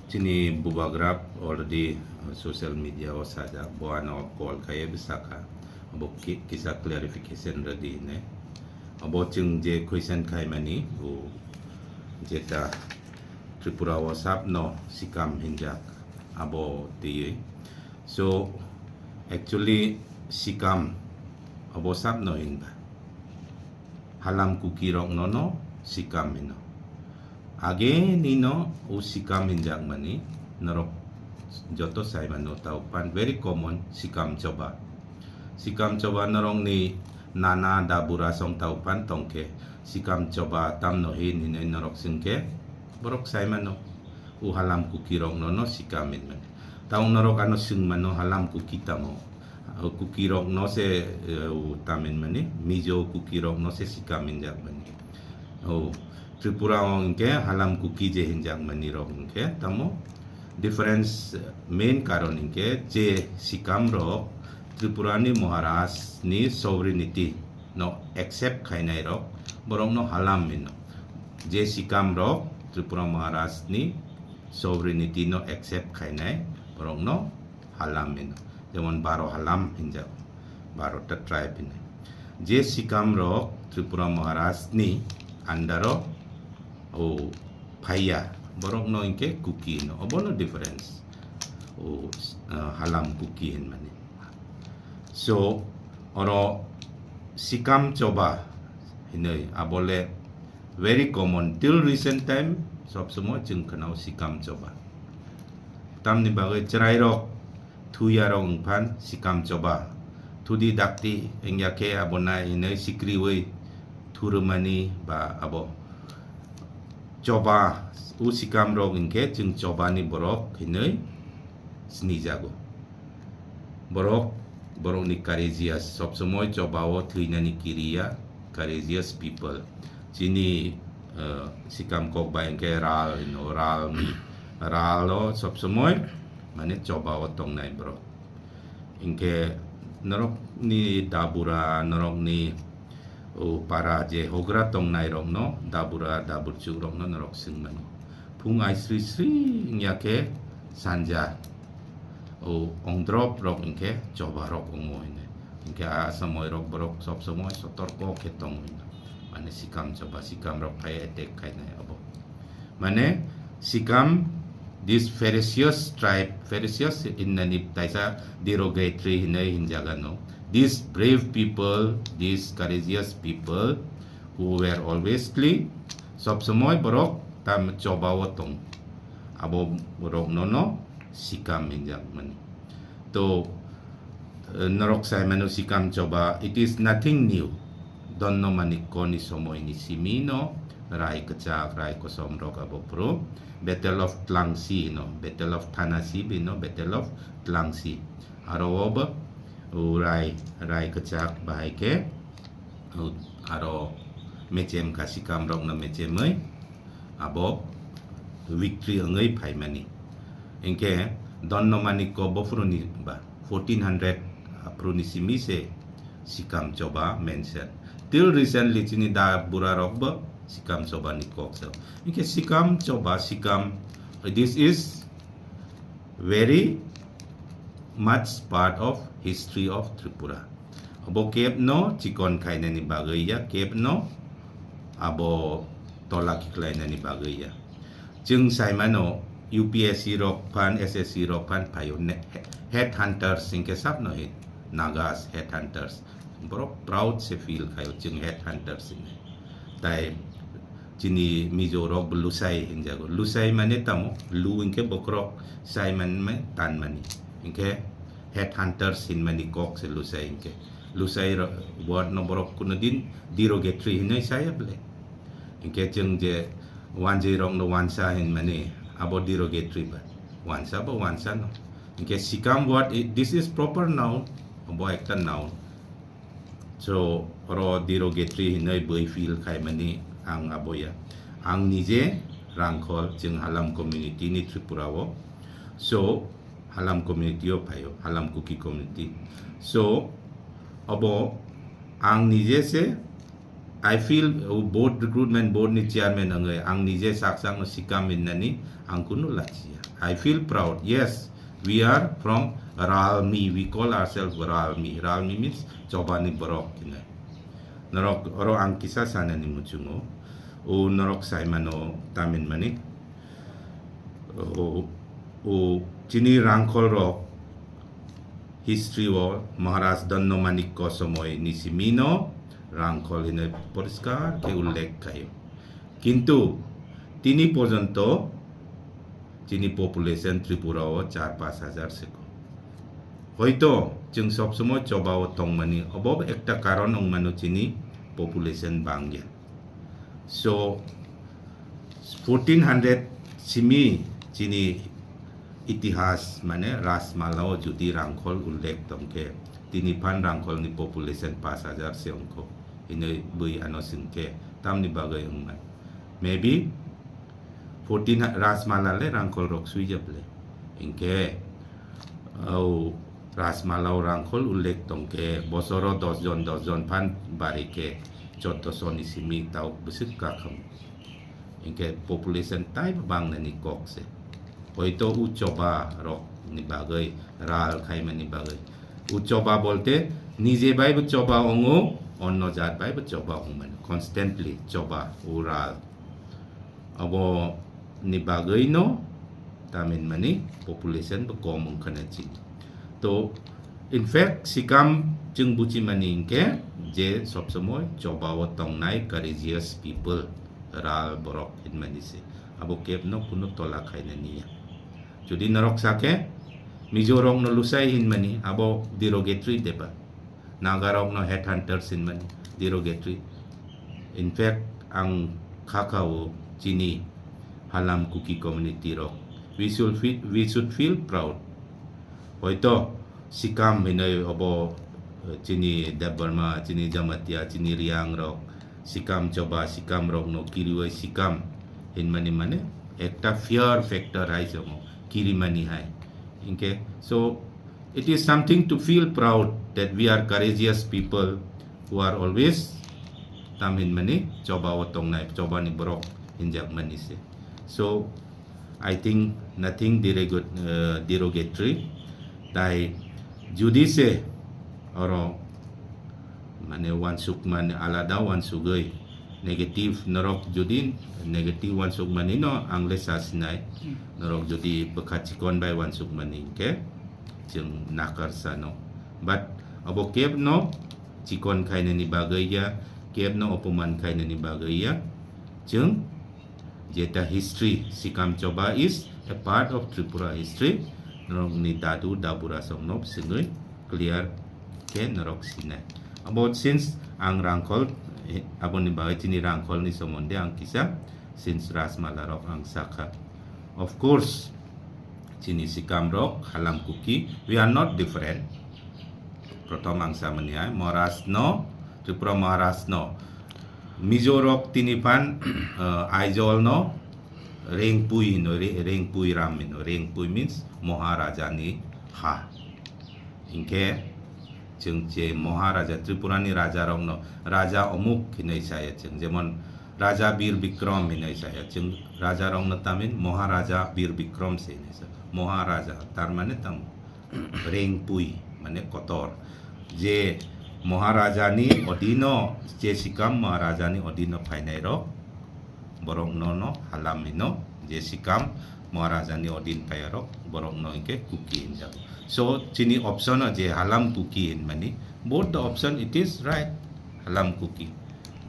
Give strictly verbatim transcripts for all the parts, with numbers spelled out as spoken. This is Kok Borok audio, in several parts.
Chini bubagrap already, uh, social media o sajak, bo ano call khaye bwsakha, abo ki-, kisa clarification rwdi hinwi. Abo chwng je question khaimani, bo jeta Tripura o sapno sikam hinjak, abo twiwi. So, actually, sikam abo sapno hinba. Halam Kuki rokno no sikam hino. Age nino o sikam hinjakmani norok joto saimano tau pan very common sikam choba. Sikam choba norokni nana da bura song tau pan tongkhe sikam choba tamno hin hinwi norok swngkhe borok saimano o Halam Kuki rokno no sikam hinmani. Tau norok ano swngmano Halam Kuki tamo? O Kuki rokno se, eh, o tam hinmani, Mizo Kuki rokno se sikam hinjakmani. O Tripura o hwnkhe Halam Kuki je hinjakmani rok hwnkhe tamo difference, eh, main karon hwnkhe je sikam rok Tripura ni Maharaj ni sovereignty no accept khainai rok, borok no Halam hino. Je sikam rok Tripura Maharaj ni sovereignty no accept khainai borok no Halam hino. Jemon Baro Halam hinjak, Baro ta tribe hinwi. Je sikam rok Tripura Maharaj ni under o, o phaiya, borok no hwnkhe Kuki hino. Obono difference. O, uh, Halam Kuki hinmani. So, oro sikam choba hinwi abole very common till recent time, sob somoi chwng khwnao sikam choba. Tamni bagwi chwrairok thuyarok wngphan sikam choba. Thudi dakti wngya khe abo nai hinwi sikriwi thurumani ba abo choba, u sikamrok hwnkhe chwng chobani borok hinwi sinijago. Borok, borokni courageous, sob somoi chobao thwinani kiriya, courageous people. Chini, eh, sikam kok bai hwnkhe ral hino, ral, ralo sob somoi mane chobao tongnai borok. Hwnkhe norokni dabura, norokni o para je hogra tongnai rokno, dabura, daburchuk rokno norok swngmano. Phung ai sri sri wngya khe sanja o ongdrop rok hwnkhe choba rok wngo hinwi. Hwnkhe a somoi rok borok sob somoi sotorko khe tongo hinwi. Mane sikam choba, sikam rok phai attack khainai abo. Mane sikam, this ferocious tribe, ferocious hinnani taisa derogatory hinwi hinjagano. These brave people, these courageous people who were always clean, sob somoi borok tam chobao tong. Abo borok nono sikam hinjakmani. To, eh, norok saimano sikam choba, it is nothing new. Donno Manikko ni somoi ni simi no rai kwchak, rai kosom rok abo phuru Battle of Tlangsi no, Battle of Thanasi bino, Battle of Tlangsi. Aro obo, o rai, rai kwchak bahai khe, o aro mechem ka sikam rok no mechemwi abo victory wngwi phaimani. Hinkhe Donno Manikko bophuruni ba fourteen hundred aphuruni simi se sikam choba mention. Till recently chini da bura rok bo sikam choba ni kok sao. Hinkhe sikam choba, sikam, this is very much part of history of Tripura. Abo kebno chikon khainani bagwi ya, kebno abo tola khiklainani bagwi ya. Chwng saimano U P S C rok phan, S S C rok phan phaio ne, head hunters hinkhe sapno hin, Nagas head hunters. Borok proud se feel khaio chwng head hunters hinwi. Tai chini Mizo rok bo Lusai hinjago. Lusai mane tamo? Lu hinkhe bokhorok, sai mane tanmani. Hinkhe head hunters hinmani kok se Lusai hinkhe. Lusai ro-, word no borok kuno din derogatory hinwi saya bole. Hinkhe chwng je wanjwi rok no wansa hinmani abo derogatory ba. Wansa bo wansa no. Hinkhe sikam word, i-, this is proper noun, bo ekta noun. So, oro derogatory hinwi bui feel khaimani ang abo ya. Ang nije Rangkhol, chwng Halam community ni Tripura o. So, Halam community o phaio, Halam Kuki community. So, abo ang nije se, I feel, o board, recruitment board ni chairman wngwi ang nije sak sakno sikam hinnani ang kunu lachiya. I feel proud. Yes, we are from Ralmi. We call ourselves Ralmi. Ralmi means Chobani borok hinwi. Norok oro ang kisa sanani muchungo. O norok saimano tamin mani. O, o chini rangkhol rok history o Maharaj Danno Manikko somoi ni simi no rangkhol hinwi poriskar khe ullekh khaio. Kintu tini porjonto chini population Tripura o char pash hajar se kom. Hoito chwng sob somoi Choba o tongmani, obo ekta karon wngmano chini population bangya. So, fourteen hundred simi chini itihas, mane Rajmala o jodi rangkhol ullekh tongkhe, tini phan rangkhol ni population pash hajar se wngkho hinwi bui ano swngkhe, tamni bagwi wngmani? Maybe fourteen ha-, Rajmala le rangkhol rok swijak le. Hinkhe, o Rajmala o rangkhol ullekh tongkhe, bosoro dos jon, dos jon phan bari khe, choddo so ni simi tao bwswk kakham. Hinkhe population taibo bangnani kok se. Hoito o Choba rok ni bagwi, ral khaimani bagwi. O Choba bolte nije baibo Choba wngo, onno jat baibo Choba wngmani. Constantly Choba, o ral. Abo ni bagwi no tamin mani population bo kom wngkha na chini. To, in fact, sikam chwng buchimani hinkhe je sob somoi Choba o tongnai courageous people, ral borok hinmani se. Abo kebno kuno tola khainani ya. Jodi norok sakhe Mizo rokno lusai hinmani, abo derogatory deba. Nagarokno headhunters hinmani derogatory. In fact, ang kha kha o chini Halam Kuki community rok. We should feel, we should feel proud. Hoito sikam hinoi obo, eh, chini Debbarma, chini Jamatia, chini Riang rok, sikam Choba, sikam rokno kirioi sikam hinmani mane ekta fear factor hai se omo, kirimani hai. Hinkhe, so, it is something to feel proud that we are courageous people who are always tam hinmani Choba o tongnai, Choba ni borok hinjakmani se. So, I think nothing derog-, uh, derogatory. Tai judi se oro mane wansuk mane alada wansugoi negative norok judi negative wansuk mani no ang le sa sinai. Hmm. Norok judi bwkha chikon bai wansuk mani hinkhe chwng nakar sano. But abo kebno chikon khainani bagwi ya, kebno opoman khainani bagwi ya. Chwng jeta history, Sikam Choba is a part of Tripura history. Norokni dadu dabura songno singwi clear khe norok sinai. Abo since ang rangkhol, eh, aboni bagwi chini rangkholni somonde ang kisa since Rajmala rok ang sakha. Of course, chini sikam rok, Halam Kuki, we are not different. Prothom ang samani hai, Maharaj no, Tripura Maharaj no, Mizo rok tini phan, eh, Aizawl no, Rengpui hino, Re-, Rengpui Ram hino, Rengpui means Maharaja ni ha. Hinkhe, chwng je Maharaja, Tripura ni raja rok no, Raja omuk hinoi saya chwng, jemon Raja Bir Bikram hinoi saya chwng, raja rok no tamin Maharaja Bir Bikram se hinoi sa, Maharaja, tar mane tamo, Rengpui, mane kotor. Je Maharaja ni odino, je sikam Maharaja ni odino phainai rok, borok no no halam hino, je sikam Maharaja ni odin phaiyarok, borok no hinkhe Kuki hinjago. So, chini option o je Halam Kuki hinmani, both the option it is right, Halam Kuki.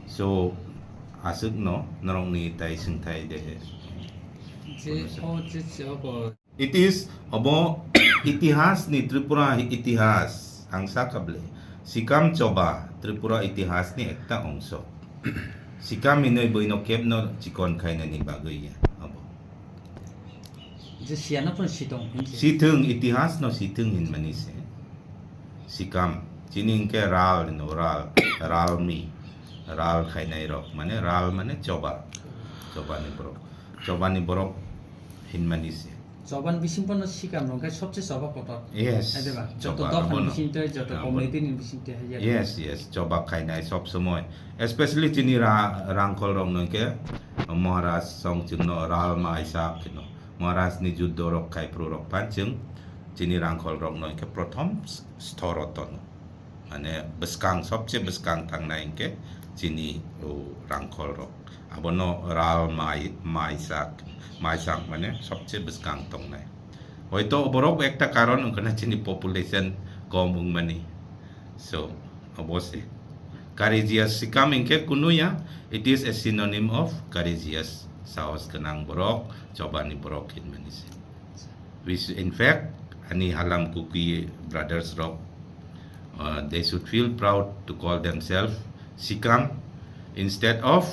So, aswk no norok ni tai swngthai de he. Je, o, je, je, obo. It is obo itihas ni, Tripura itihas ang sakha bwle. Sikam Choba Tripura itihas ni ekta ongso. Sikam hinwi bwino kebno chikon khainani bagwi ya obo. Je siyano pun sitong hinse. Sithung, itihas no sithung hinmani se. Sikam, chini hinkhe ral hino, ral, ralmi, ral khainai rok, mane ral mane choba, chobani borok, chobani borok hinmani se. Choban bising pono sikam rok khe sobse choba kotor. Yes. Hai de ba? Joto choba dophan abono. Bising tei joto abo. Community ni bising tei hai ya. Yes, yes, choba khainai sob somoi. Especially chini ra-, rangkhol rok no khe Maharaj song chwngno ral mai sak kheno. Maharaj ni juddo rok khai phuru rok phan chwng chini rangkhol rok no hwnkhe prothom s-, sthor o tono. Mane bwskang, sobse bwskang thangnai hwnkhe chini o rangkhol rok. Abono ral mai, maisak, maisak mane sobse bwskang tongnai. Hoito borok ekta karon wngkha na chini population kom wngmani. So, obose. Courageous sikam hwnkhe kunuya, it is a synonym of courageous. Sahos gwnang borok, chobani borok hinmani se. We should, in fact, ani Halam Kuki brothers rok, uh, they should feel proud to call themselves sikam instead of,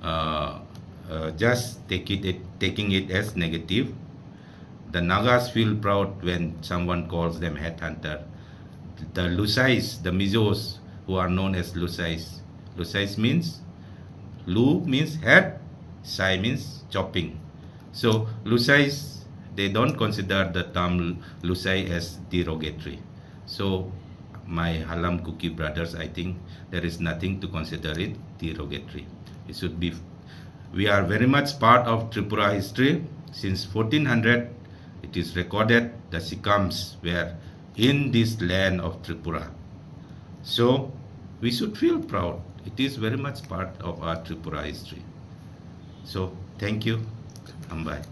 uh, uh, just take it, it, taking it as negative. The Nagas feel proud when someone calls them headhunter. The Lusais, the Mizos, who are known as Lusais. Lusais means, Lu means head, Sai means chopping. So Lusais, they don't consider the term Lusai as derogatory. So my Halam Kuki brothers, I think there is nothing to consider it derogatory. It should be, we are very much part of Tripura history. Since fourteen hundred, it is recorded the Sikams were in this land of Tripura. So we should feel proud. It is very much part of our Tripura history. So thank you. Hambai.